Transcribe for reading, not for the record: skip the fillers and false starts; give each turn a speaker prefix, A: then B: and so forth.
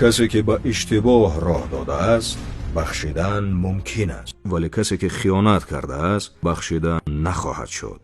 A: Касе ки ба иштибоҳ роҳ додааст, бахшидан мумкин аст, вале касе ки хиёнат кардааст, бахшида нахоҳад шуд.